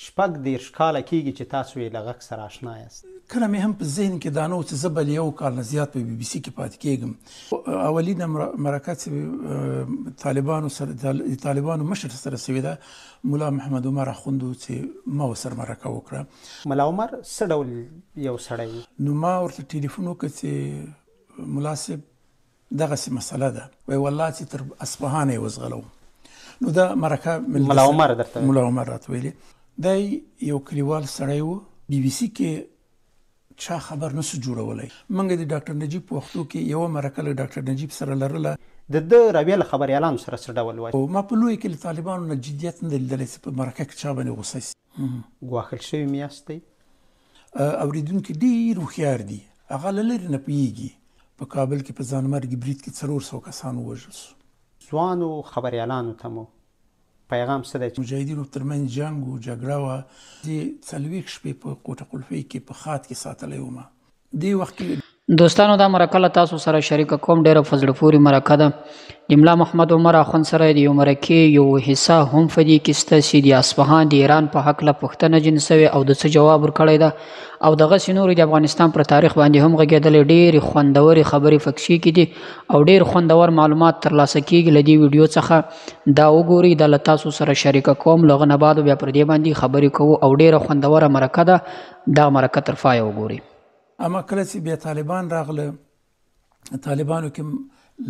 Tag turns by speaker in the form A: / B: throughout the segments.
A: 36 کاله کېږي چې تاسو یې له غږ سره آشنا یاست.
B: کله مې هم په ذهن کې دا نه و چې زه به له یو کال نه زیات په بي بي سي کې پاتې کېږم. اولینه مرکه چې طالبانو سره، د طالبانو مشر سره سوې ده، ملا محمد عمر اخوند و چې ما ورسره مرکه وکړه.
A: ملا عمر څه ډول یو سړی و؟
B: نو ما ورته ټلیفون وکړ چې ملا صاحب دغسې مسله ده، وایي والله چې تر اصفهانه یې وځغلوم. نو دا مرکه
A: ملا عمر درته
B: ملا عمر راته ویلې. دی یو کلیوال سړی و، بي بي سي کې چا خبر نسو جوړولی. موږ د ډاکټر نجیب په وختو کې یوه مرکه له ډاکټر نجیب سره لرله.
A: د ده رویه له خبریالانو سره څه ډول وه؟
B: ما په لویه کې له طالبانو نه جدیت نه دی لیدلی چې په مرکه کې چا باندې غوسه سي.
A: ګواښل شوي مې یاستئ؟
B: اورېدونکي ډېر هوښیار دي، هغه له لرې نه پوهېږي. په کابل کې په ځانمرګي برید کې 400 کسان ووژل سو.
A: ځوانو خبریالانو ته مو پیغام څه دی؟
B: مجاهدینو ترمنځ جنګ و جګړه وه. زه 40 شپې په کوټه قلفۍ کې په خاد کې ساتلی وم. دې وخت کې
C: دوستانو دا مرکه له تاسو سره شریکه کوم، ډېره په زړه پورې مرکه ده. د ملا محمد عمر اخوند سره د یو مرکې یو حصه هم په دې کې شته چې د اصفهان د ایران په هکله پوښتنه جن سوې او د څه جواب ورکړی ده، او دغسې نورې د افغانستان پر تاریخ باندې هم غږېدلې. ډېرې خوندورې خبرې پکښې کې دي او ډېر خوندور معلومات ترلاسه کېږي له دې ویډیو څخه. دا وګورئ، دا له تاسو سره شریکه کوم. له هغه نه بعد بیا پر دې باندې خبرې کوو او ډېره خوندوره مرکه ده. دا مرکه تر پایه وګورئ.
B: اما کله چې بیا طالبان راغله، طالبانو کې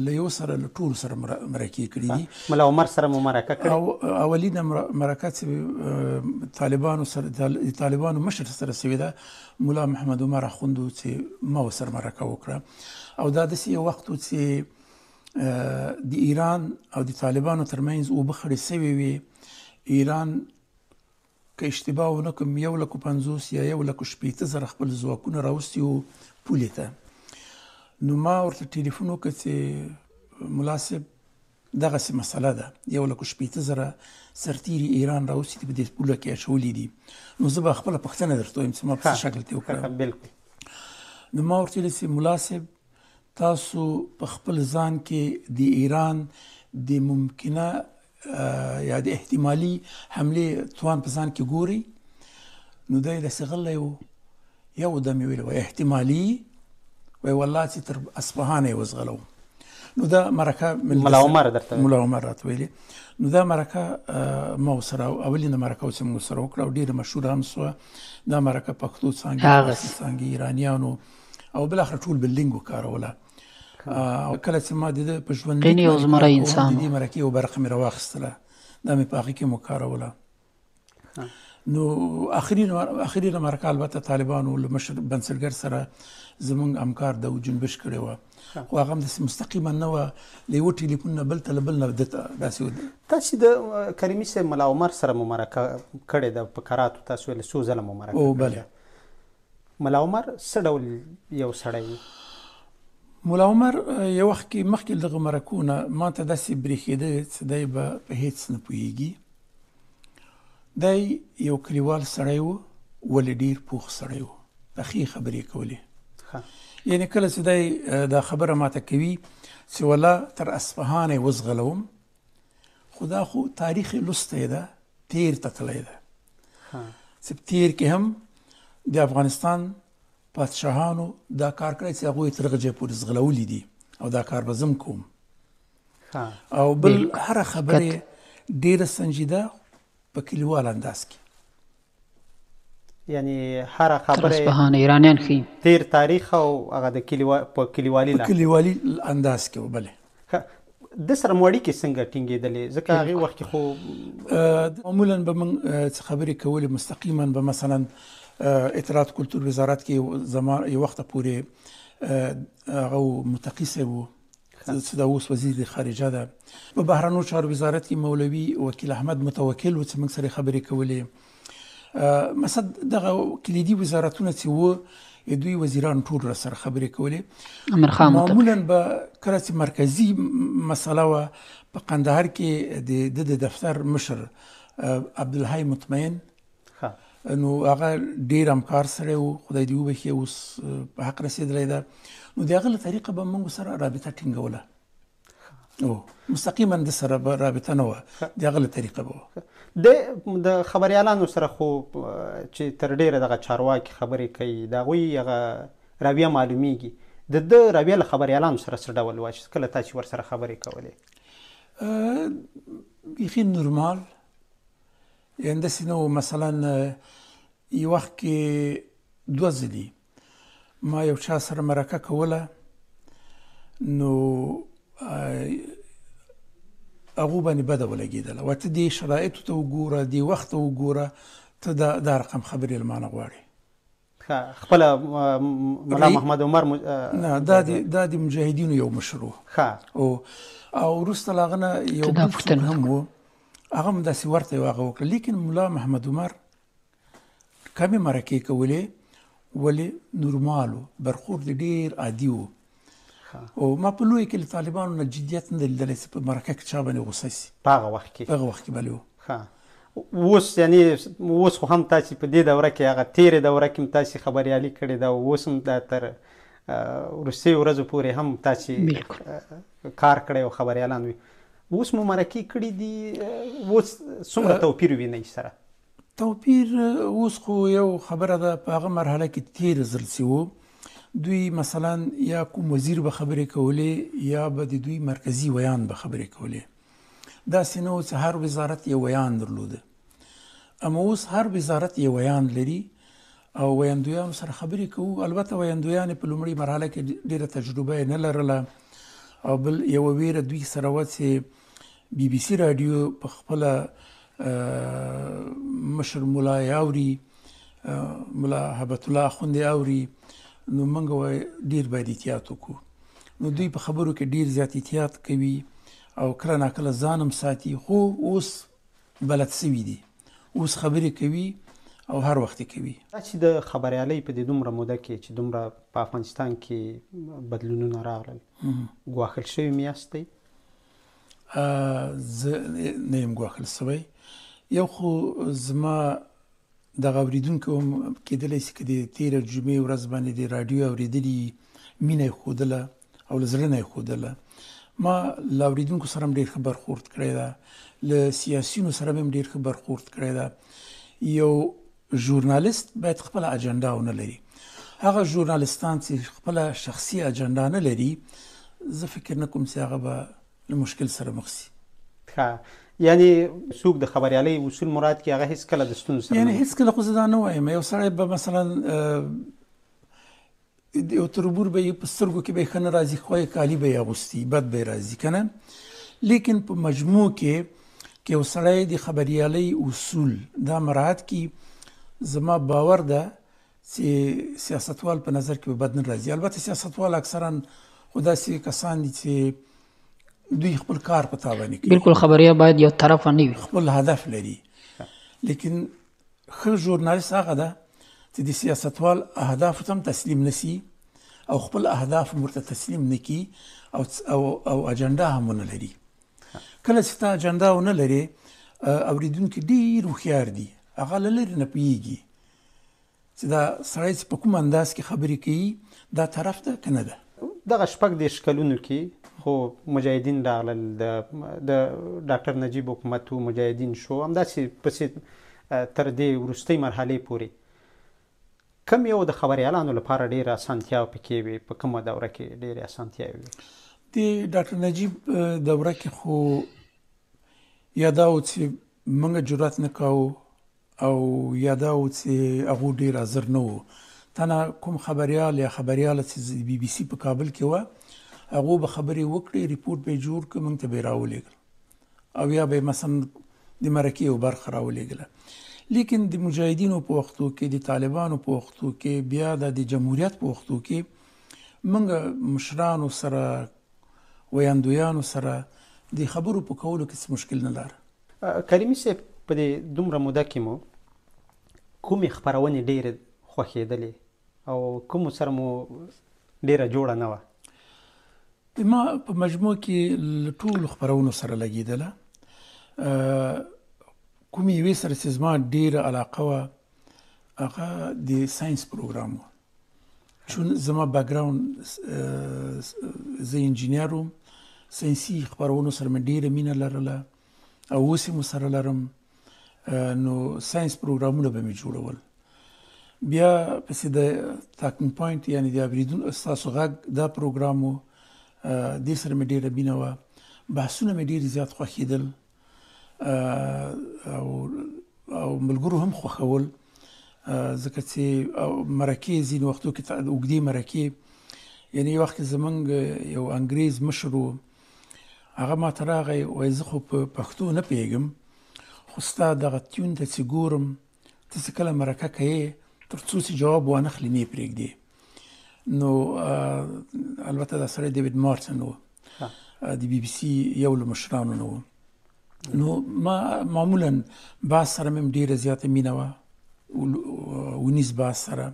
B: له یو سره له ټولو سره مرکې کړې دي.
A: ملا عمر سره مو مرکه کړې؟
B: او اولینه مرکه چې طالبانو سره، د طالبانو مشر سره سوې ده، ملا محمد عمر اخوند و چې ما ورسره مرکه وکړه. او دا داسې یو وخت و چې د ایران او د طالبانو ترمنځ اوبه خړې سوې وې. ایران که اشتباه ونه کړم 1,50,000 یا 1,60,000 خپل ځواکونه راوستي وو پولې ته. نو ما ورته ټلیفون وکړ چې ملا صاحب دغسې مسله ده، 1,60,000 سرتېري ایران راوستي دي، په دې پوله کې اچولي دي. نو زه به خپله پوښتنه درته ووایم چې ما په څه شکل ته وکړه.
A: بالکل.
B: نو ما ورته ویل چې ملا صاحب تاسو په خپل ځان کې د ایران د ممکنه یا د احتمالي حملې توان په ځان کې ګورئ؟ نو دی داسې غلی و، یو دم یې ویل وایي احتمالي، وایي والله چې تر اصفهانه یې وځغلوم. نو دا مرکه
A: ملا عمر درته
B: ملا عمر راته ویلې. نو دا مرکه ما ورسره اولینه مرکه چې موږ سره وکړه او ډېره مشهوره هم سوه. دا مرکه پښتو څانګې، فارسي څانګې، ایرانیانو او بالاخره ټول بلډینګ وکاروله. او کله چې ما د ده په ژوند
C: یو زمری انسان
B: د دې مرکې یوه برخه مې راواخیستله، دا مې په هغې کې مو کاروله. نو اخرینه مرکه البته طالبانو له مشر بنسټګر سره زمونږ همکار داود جنبش کړې وه، خو هغه هم داسې مستقیما نه وه، له یوه ټلیفون نه بل ته، له بل نه ده ته داسې وه.
A: تاسې د کریمي صاحب ملا عمر سره مو مرکه کړې ده په کراتو، تاسو ویل څو ځله مو مرکه کړې ده. ملا عمر څه ډول یو سړی و؟
B: ملا عمر یو وخت کې مخکې له دغه مرکو نه ما ته داسې برېښېده چې دی به په هېڅ نه پوهېږي. دی یو کلیوال سړی و، ولې ډېر پوخ سړی و، ښې خبرې یې کولې. یعنې کله چې دی دا خبره ما ته کوي چې ولا تر اصفهانه یې وځغلوم، خو دا خو تاریخ یې لوستی ده، تېر ته تللی ده، چې په تېر کې هم د افغانستان پادشاهانو دا کار کړی چې هغوی تر هغه ځای پورې ځغلولي دي او دا کار به زه هم کوم. او بل هره خبره ډېره سنجیده په کلیوال انداز کې،
A: یعنی هره خبره
C: اصفهان ایرانیان ښیي
A: تېر تاریخ او هغه د په کلیوالي
B: په کلیوالي انداز کې و. بله
A: د سره مو اړیکې څنګه ټینګېدلې؟ ځکه هغې وخت کې خو
B: معمولاً به موږ څه خبرې کولې مستقیما به مثلا اطلاعات کلتور وزارت کې زما یو وخته پورې هغه متقي صاحب و چې دا اوس وزیر خارجه ده. په بهرنیو چارو وزارت کې مولوي وکیل احمد متوکل و چې موږ سره خبرې کولې. مثلا دغه کلیدي وزارتونه چې وو دوی وزیران ټول را سره خبرې کولې. معمولاً به کله چې مرکزي مسله وه په قندهار کې د دفتر مشر عبدالحی مطمئن، نو هغه ډېر همکار سړی و، خدای دې وبښي اوس په حق رسېدلی ده. نو د هغه له طریقه به موږ سره رابطه ټینګوله، او مستقیما د سره به رابطه نه وه، د هغه له طریقه به وه.
A: د خبریالانو سره خو چې تر ډېره دغه چارواکي خبرې کوي، د هغوی هغه رویه معلومیږي. د ده رویه له خبریالانو سره څه ډول وه چې کله تاسې ورسره خبرې کولې؟
B: بیخي نورمال، یعنې داسې نه و. مثلا یو وخت کې دوه ځلي ما یو چا سره مرکه کوله، نو هغو باندې بده ولګېدله، وایي ته دې شرایطو ته وګوره، دې وخت ته وګوره، ته دا رقم خبرې له ما نه غواړې.
A: خپله ملا محمد عمر
B: نه، دا د مجاهدینو یو مشر و. او وروسته له هغه نه یو بل څوک هم و، هغه هم داسې ورته یو هغه وکړه. لیکن ملا محمد عمر کمې مرکې کولې، ولې نورمال و، برخورد یې ډېر عادي و. او ما په لوی کې له طالبانو نه جدیت نه دی لیدلی چې په مرکه کې چا باندې غوسه شي.
A: په هغه وخت کې؟
B: په هغه وخت کې بلې و.
A: اوس یعنی اوس خو هم تاسې په دې دوره کې، هغه تېرې دوره کې هم تاسې خبریالي کړې ده، او اوس هم دا تر وروستیو ورځو پورې هم تاسې کار کړی او خبریالان وي. اوس مو مرکې کړې دي، اوس څومره توپیر وینئ سره؟
B: توپیر اوس خو یو خبره ده، په هغه مرحله کې تېر ځل چې و، دوی مثلا یا کوم وزیر به خبرې کولې یا به د دوی مرکزي ویاند به خبرې کولې. داسې نه و چې هر وزارت یو ویاند درلوده، اما اوس هر وزارت یو ویاند لري او ویاندویانو سره خبرې کوو. البته ویاندویان په لومړۍ مرحله کې ډېره تجربه یې نه لرله، او بل یوه ویره دوی سره وه چې بي بي سي راډیو په خپله مشر ملا یې اوري، ملا هبت الله اخوند یې اوري، نو موږ وایي ډېر باید احتیاط وکړو. نو دوی په خبرو کې ډېر زیات احتیاط کوي او کله ناکله ځان هم ساتي، خو اوس بلد سوي دي، اوس خبرې کوي او هر وخت یې کوي.
A: دا چې د خبریالۍ په دې دومره موده کې چې دومره په افغانستان کې بدلونونه راغلل، ګواښل شوي مې یاستئ؟
B: زه نه یم ګواښل شوی. یو خو زما دغه اورېدونکي هم کېدلی شي که د تېره جمعې ورځ باندې د راډیو اورېدلي، مینه یې ښودله او له زړه نه یې ښودله. ما له اورېدونکو سره هم ډېر ښه برخورد کړی ده، له سیاسیونو سره مې هم ډېر ښه برخورد کړی ده. یو ژورنالیست باید خپله اجنډا ونه لري. هغه ژورنالیستان چې خپله شخصي اجنډا نه لري، زه فکر نه کوم چې هغه به له مشکل سره مخ شي.
A: ښه، یعنی څوک د خبریالۍ اصول مراد کې هغه هیڅکله د ستونزو سره
B: یعنی هیڅکله خو زه دا نه وایم. یو سړی به مثلا یو تربور به یې په سترګو کې به یې ښه نه راځي، خو یې کالي به یې اغوستي، بد به یې راځي که نه. لیکن په مجموع کې که یو سړی د خبریالۍ اصول دا مراعات کړي، زما باور ده چې سیاستوال په نظر کې به بد نه راځي. البته سیاستوال اکثرا خو داسې کسان دي چې دوی خپل کار په تا باندې کوي.
C: بالکل، خبریال باید یو طرفه نه وي،
B: خپل هدف لري. لیکن ښه ژورنالیست هغه ده چې د سیاستوال اهدافو ته هم تسلیم نه سي او خپل اهداف هم ورته تسلیم نه کړي او او اجنډا هم ونه لري. کله چې ته اجنډا ونه لرې، اورېدونکي ډېر هوښیار دي، هغه له لرې نه پوهېږي چې دا سړی چې په کوم انداز کې خبرې کوي دا طرف ده که نه ده.
A: دغه 36 کلونو کې خو مجاهدین راغلل، د ډاکټر نجیب حکومت و، مجاهدین شو، همداسې پسې تر دې وروستۍ مرحلې پورې کوم یو د خبریالانو لپاره ډېره اسانتیا پکې وي؟ په کومه دوره کې ډېرې اسانتیاوې وي؟
B: د ډاکټر نجیب دوره کې خو یا دا و چې موږ جرأت نه کاوه، او یا دا و چې هغو ډېر حاضر نه و. تنه کوم خبریال یا خبریاله چې بي بي سي په کابل کې وه، هغو به خبرې وکړې، ریپورټ به یې جوړ کړ، موږ ته به یې راولېږل، او یا به یې مثلا د مرکې یو برخه راولېږله. لیکن د مجاهدینو په وختو کې، د طالبانو په وختو کې، بیا د جمهوریت په وختو کې موږ مشرانو سره، ویاندویانو سره د خبرو په کولو کې څه مشکل نه لاره.
A: کریمي صاحب، په دې دومره موده کې مو کومې خپرونې ډېرې خوښېدلې او کومو سره مو ډېره جوړه نه وه؟
B: ما په مجموع کې له ټولو خپرونو سره لګېدله. کومې یوې سره چې زما ډېره علاقه وه هغه د ساینس پروګرام و. چون زما background، زه انجینر وم، ساینسي خپرونو سره مې ډېره مینه لرله او اوس یې مو سره لرم. نو ساينس پروګرامونه به مې جوړول. بیا پسې د ټاکنګ پوینټ، یعنی د اوریدون ستاسو غږ دا پروګرام و، دې سره مې ډېره مینه وه. بحثونه مې ډېر زیات خوښېدل او ملګرو هم خوښول، ځکه چې مرکې ځینې وختو کې اوږدې مرکې، یعنی یو وخت کې زمونږ یو انګریز مشر و، هغه ما ته راغی وایي زه خو په پښتو نه پوهېږم، خو ستا دغه تیون ته چې ګورم ته چې کله مرکه کوې تر څو چې جواب وانخلي نه یې پرېږدې. نو البته دا سړی دیوید مارټن و، د بي بي سي یو له مشرانو نه و. نو ما معمولا بحث سره مې ډېره زیاته مینه وه، ونیز بحث سره،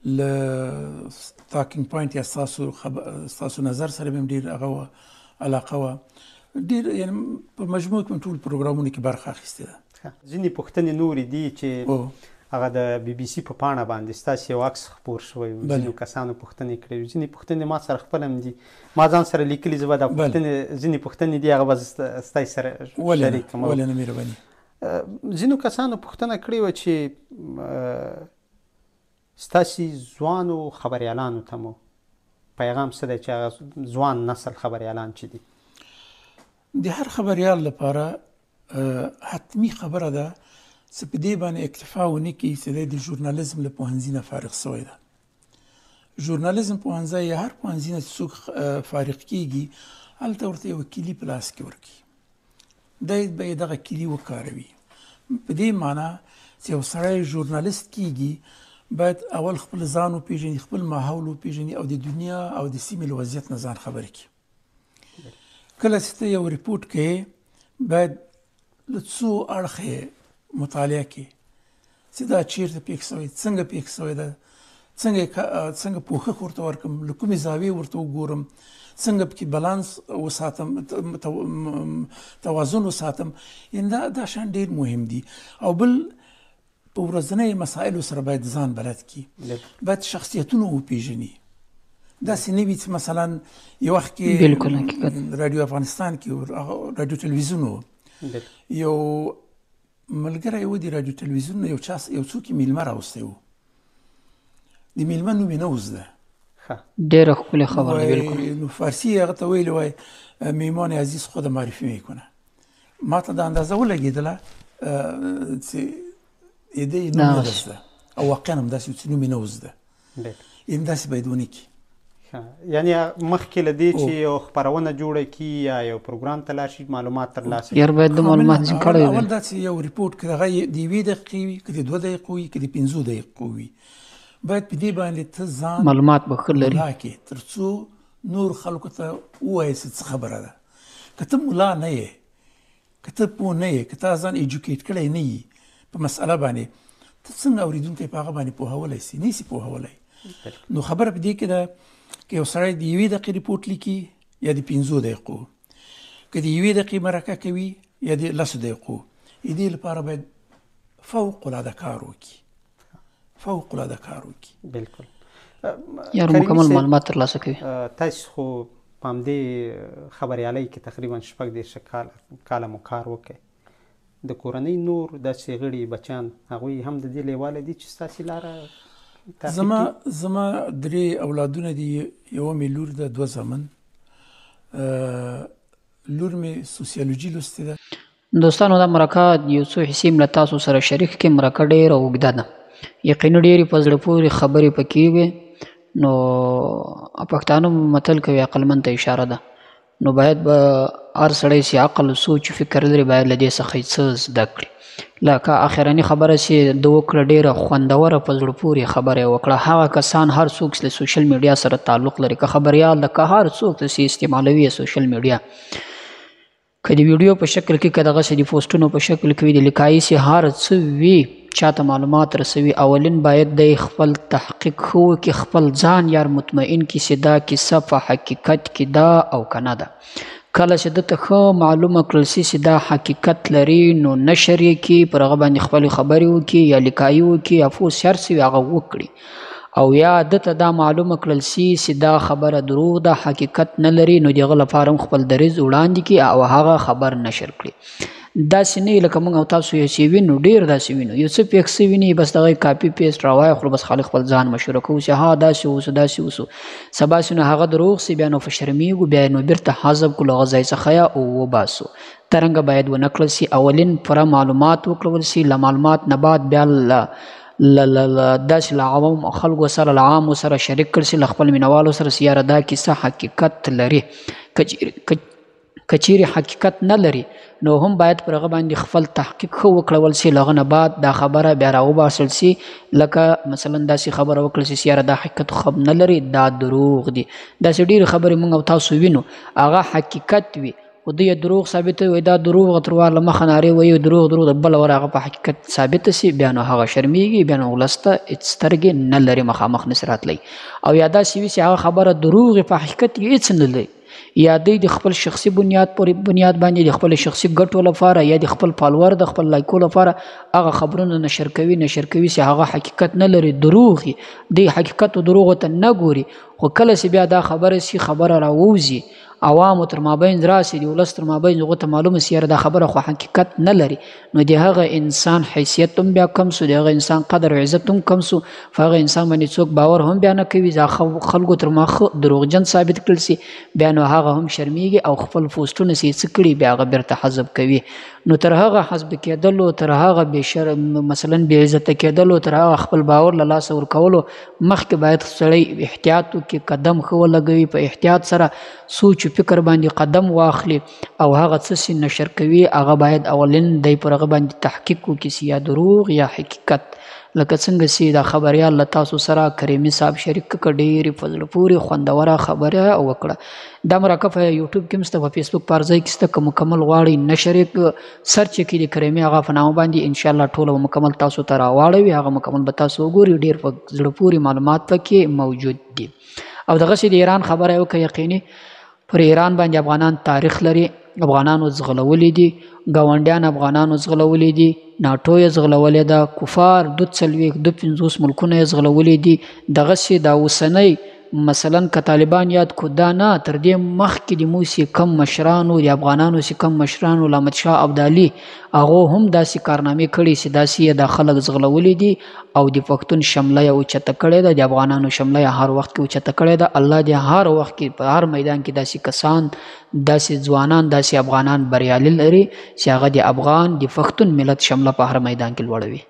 B: له ټاکنګ پوینټ یا ستاسو نظر سره مې ډېر هغه وه، علاقه وه ډېر. یعنی په مجموع کې مې ټول پروګرامونو کې برخه اخیستې ده.
A: ځینې پوښتنې نورې دي چې هغه د بي بي سي په پاڼه باندې ستاسې یو عکس خپور شوی و، ځینو کسانو پوښتنې کړې وې، ځینې پوښتنې ما سره خپل هم دي، ما ځان سره لیکلي، زه به دا پوښتنې ځینې پوښتنې دي هغه به ستاسې سره شریک کړم.
B: ولې نه، مهرباني.
A: ځینو کسانو پوښتنه کړې وه چې ستاسې ځوانو خبریالانو ته مو پیغام څه دی، چې هغه ځوان نسل خبریالان چې دي؟
B: د هر خبریال لپاره حتمي خبره ده چې په دې باندې اکتفا ونه کړي چې دی د ژورنالیزم له پوهنځي نه فارغ سوی ده. ژورنالیزم پوهنځی یا هر پوهنځي نه چې څوک فارغ کیږي هلته ورته یوه کیلي په لاس کې ورکوي، دی به یې دغه کیلي وکاروي. په دې معنا چې یو سړی ژورنالیست کیږي باید اول خپل ځان وپیژني، خپل ماحول وپیژني او د دنیا او د سیمې له وضعیت نه ځان خبر کړي. کله چې ته یو رپورټ کوې باید له څو اړخه یې مطالعه کړې چې دا چیرته پېښ سوی، څنګه پېښ سوی ده، څنګه پوښښ ورته ورکړم، له کومې زاویې ورته وګورم، څنګه پکې بلانس وساتم، توازن وساتم. یعنی دا شیان ډېر مهم دي. او بل په ورځنیو مسایلو سره باید ځان بلد کړي، باید شخصیتونه وپیژني. داسې نه وي چې مثلا یو وخت کې رادیو افغانستان کې رادیو تلویزیون و، یو ملګری و د رادیو تلویزیون یو چا یو څوک یې میلمه راوستی و، د میلمه نوم یې نه و زده.
C: ډېره ښکلې خبره ده. بالکل.
B: نو فارسي یې هغه ته ویلي وای میمان عزیز خود معرفي میکنه. ما ته دا اندازه ولګېدله چې د یې نوم نه ده زده، او واقعا هم داسې چې نوم یې نه و زده. یعنې داسې باید ونه کړي.
A: یعنی مخکې له دې چې یو خپرونه جوړه کړي یا یو پروګرام ته لاړ شي معلومات ترلاسه کړي.
C: یار باید د معلومات ځینې کړی وي.
B: اول دا چې یو رپورټ که هغه د یوې دقیقې وي، که د 2 دقیقو وي، که د 5 دقیقو وي، باید په دې باندې ته ځان
C: معلومات به ښه لري
B: ملا کړې تر څو نور خلکو ته ووایې چې څه خبره ده. که ته ملا نه یې، که ته پوه نه یې، که تا ځان ایجوکیټ کړی نه یي په مسئله باندې، ته څنګه اورېدونکی په هغه باندې پوهولی سي؟ نه سي پوهولی. نو خبره په دې کې ده که یو سړی د یوې دقیقې رپورټ لیکي یا د 5 دقیقو، که د یوې دقیقې مرکه کوي یا د 10 دقیقو، د دې لپاره باید فوق العاده کار وکړي، فوق العاده کار وکړي.
A: بالکل.
C: یار مکمل معلومات ترلاسه کوي.
A: تاسو خو په همدې خبریالۍ کې تقریبا 36 کاله مو کار وکړ. د کورنۍ نور داسې غړي بچیان هغوی هم د دې لیواله دي چې ستاسې لاره
B: زما 3 اولادونه دي، یوه مې لور ده، 2 زامن. لور مې سوسیولوژي لوستې ده.
C: دوستانو دا مرکه یو څو حصې له تاسو سره شریک کړم. مرکه ډېره اوږده ده، یقیني ډېرې په زړه پورې خبرې پکې وې. نو پښتانه متل کوي عقلمن ته اشاره ده، نو باید به هر سړی چې عقل سوچ فکر لري باید له دې څخه یې څه زده کړي. لکه اخرنۍ خبره چې ده وکړه ډېره خوندوره په زړه پورې خبره یې وکړه. هغه کسان هر څوک چې له سوشل میډیا سره تعلق لري، که خبریال ده، که هر څوک چې استعمالوي سوشل میډیا، که د ویډیو په شکل کې، که دغسې د پوسټونو په شکل کې وي، د لیکایي سي هر څه وي، چاته معلومات رسوي، اولین باید دی خپل تحقیق ښه وکړي، خپل ځان یار مطمئن کړي چې دا کیسه په حقیقت کې ده او که نه ده. کله چې ده ته ښه معلومه کړل سي چې دا حقیقت لري، نو نشر یې کړي، پر هغه باندې خپلې خبرې وکړي یا لیکایي وکړي یا فوس هر څه وي هغه وکړي. او یا ده ته دا معلومه کړل سي چې دا خبره دروغ ده، حقیقت نه لري، نو د هغه لپاره هم خپل دریځ وړاندې کړي او هغه خبر نشر کړي. داسې نه وي لکه موږ او تاسو یې چې وینو، ډېر داسې وینو، یو څه پېښ سوي نه وي، بس دغه کاپي پیسټ راواخلو، بس خلک خپل ځان مشهوره کوو چې ها داسې اوسو داسې اوسو، سبا سي نو هغه دروغ سي، بیا نو په شرمېږو، بیا نو بیرته حذف کړو له هغه ځای څخه یې وباسو. ترنګه باید ونه کړل سي، اولین پوره معلومات وکړول سي، له معلومات نه بعد بیا له داسې له عوام خلکو سره، له عامو سره شریک کړل سي، له خپل مینوالو سره سي یاره دا کیسه حقیقت لري. که چیرې حقیقت نه لري نو هم باید پر هغه باندې خپل تحقیق ښه وکړول سي، له هغه نه بعد دا خبره بیا راوباسل سي، لکه مثلا داسې خبره وکړل سي چې یاره دا حقیقت خو نه لري، دا دروغ دي. داسې ډېرې خبرې موږ او تاسو وینو، هغه حقیقت وي خو دوی یې دروغ ثابتوي، وایي دا دروغ تر وار له مخه نارې وایي دروغ دروغ، بله ور هغه په حقیقت ثابته سي، بیا نو هغه شرمیږي، بیا نو ولس ته هېڅ سترګې نه لري، مخامخ نسي راتلی. او یا داسې وي چې هغه خبره دروغ په حقیقت کې هېڅ نه لري، یا دوی د خپل شخصي بنیاد پر بنیاد باندې د خپل شخصي ګټو لپاره یا د خپل فالور د خپل لایکو لپاره هغه خبرونه نشر کوي چې هغه حقیقت نه لري، دروغ وي. دوی حقیقت او دروغو ته نه ګوري، خو کله چې بیا دا خبره سي، خبره راووځي، عوامو تر مابین راسي، د ولس تر مابین هغو ته معلومه سي یاره دا خبره خو حقیقت نه لري، نو د هغه انسان حیثیت هم بیا کم سو، د هغه انسان قدر او عزت هم کم سو، په هغه انسان باندې څوک باور هم بیا نه کوي، ځکه خلکو تر ما ښه دروغجن ثابت کړل سي، بیا نو هغه هم شرمیږي او خپل پوسټونه سي څه کړي بیا هغه بیرته حذف کوي. نو تر هغه حذف کېدلو، تر هغه بې شرم مثلا بې عزته کېدلو، تر هغه خپل باور له لاسه ورکولو مخکې باید سړی احتیاط وکړي، قدم ښه ولګوي، په احتیاط سره سوچ فکر باندې قدم واخلي او هغه څه چې نشر کوي هغه باید اولین دی پر هغه باندې تحقیق وکړي چې یا دروغ یا حقیقت. لکه څنګه چې دا خبریال له تاسو سره کریمي صاحب شریک کړه، ډېرې په زړه پورې خوندوره خبره وکړه. دا مرکه په یوټیوب کې هم شته، په فیسبوک په هر ځای کې شته، که مکمل غواړئ نشر یې سرچ یې کړئ د کریمي هغه په نامه باندې، انشاءالله ټوله به مکمل تاسو ته راواړوي، هغه مکمل به تاسو وګورئ، ډېر په زړه پورې معلومات پکې موجود دي. او دغسې د ایران خبره یې وکړه، یقیني پر ایران باندې افغانان تاریخ لري، افغانانو ځغلولي دي، ګاونډیان افغانانو ځغلولي دي، ناټو یې ځغلولې ده، کفار 42 52 ملکونه یې ځغلولي دي. دغسې دا اوسنی مثلا که طالبان یاد کو، دا نه تر دې مخکې د مو سي کم مشرانو، د افغانانو سي کم مشرانو، احمد شاه ابدالي هغو هم داسې کارنامې کړي چې داسې یې دا خلک ځغلولي دي او د پښتون شمله یې اوچته کړې ده، د افغانانو شمله یې هر وخت کې اوچته کړې ده. الله دې هر وخت کې په هر میدان کې داسې کسان، داسې ځوانان، داسې افغانان بریالي لري چې هغه د افغان د پښتون ملت شمله په هر میدان کې لوړوي.